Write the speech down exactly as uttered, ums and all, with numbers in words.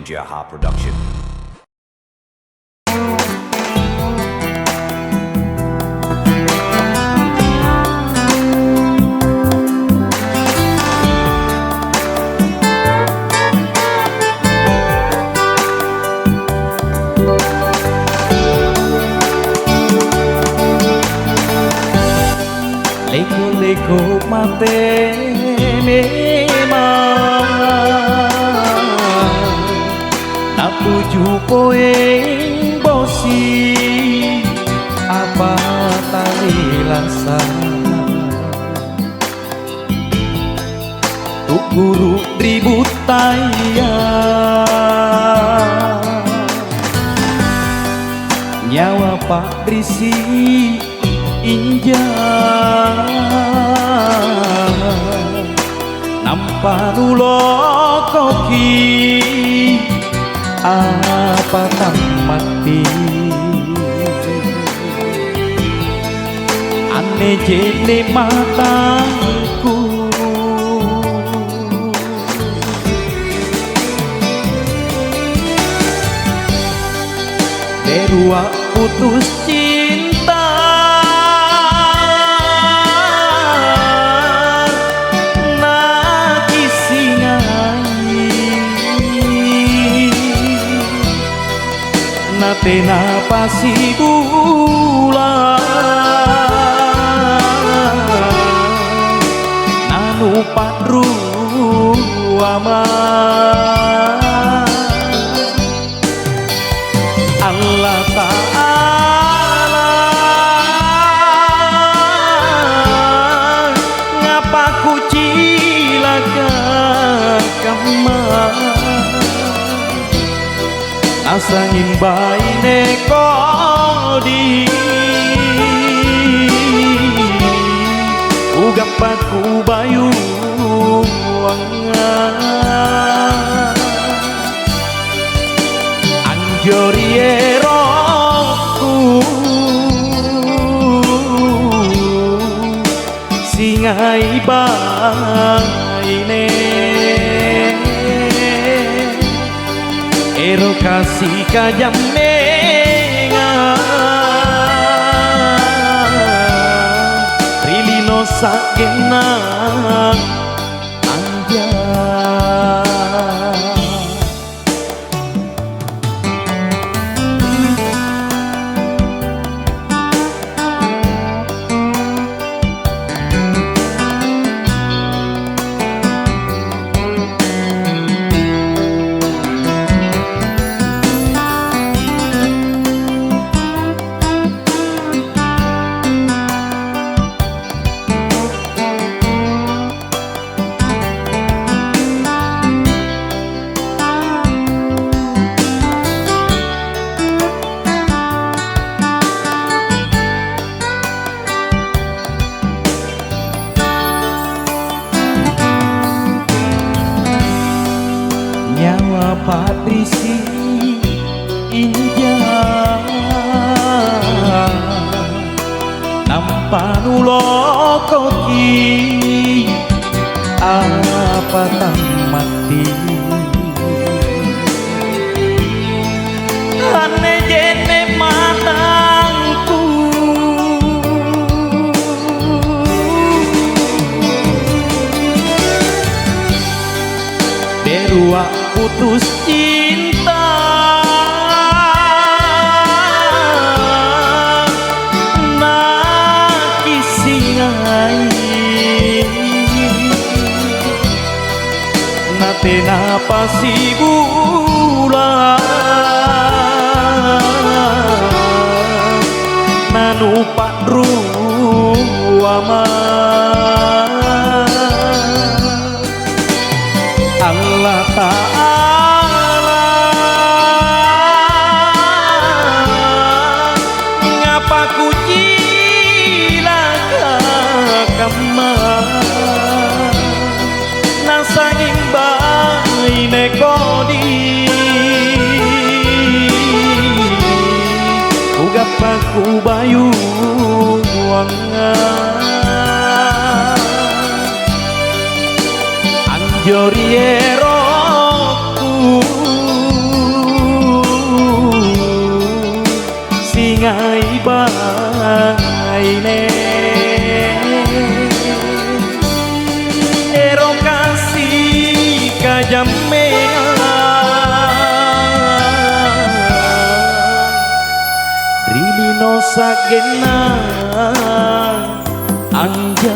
Jaha Production. Leko-leko mate memang natuju poeng bosi, apa talilasa. Tu'guru' ri buttaya, nyawa pa'risi' inja, nampa nulokoki apa tammatti. Anne je'ne' matangku, berua putus cinta, nakisingai. Natenapa sibulang nanupa'ruama. Allata'ala, ngapa kucilaka kamma? Nasanging baine kodi, ugappa kubayuanga. Anjo ri erokku singai baine, eroka sikajammengang ri lino sa'genna anja. Nyawa pa'risi' inja, nampa nulokoki apa tammatti. Anne je'ne' matangku, berua putus cinta, nakisingai. Natenapa sibulang nanupa'ruama. Allata'ala, ngapa kucilaka kamma? Nasanging baine kodi, kugappa kubayuanga. Anjo ri erokku Sa'genna anja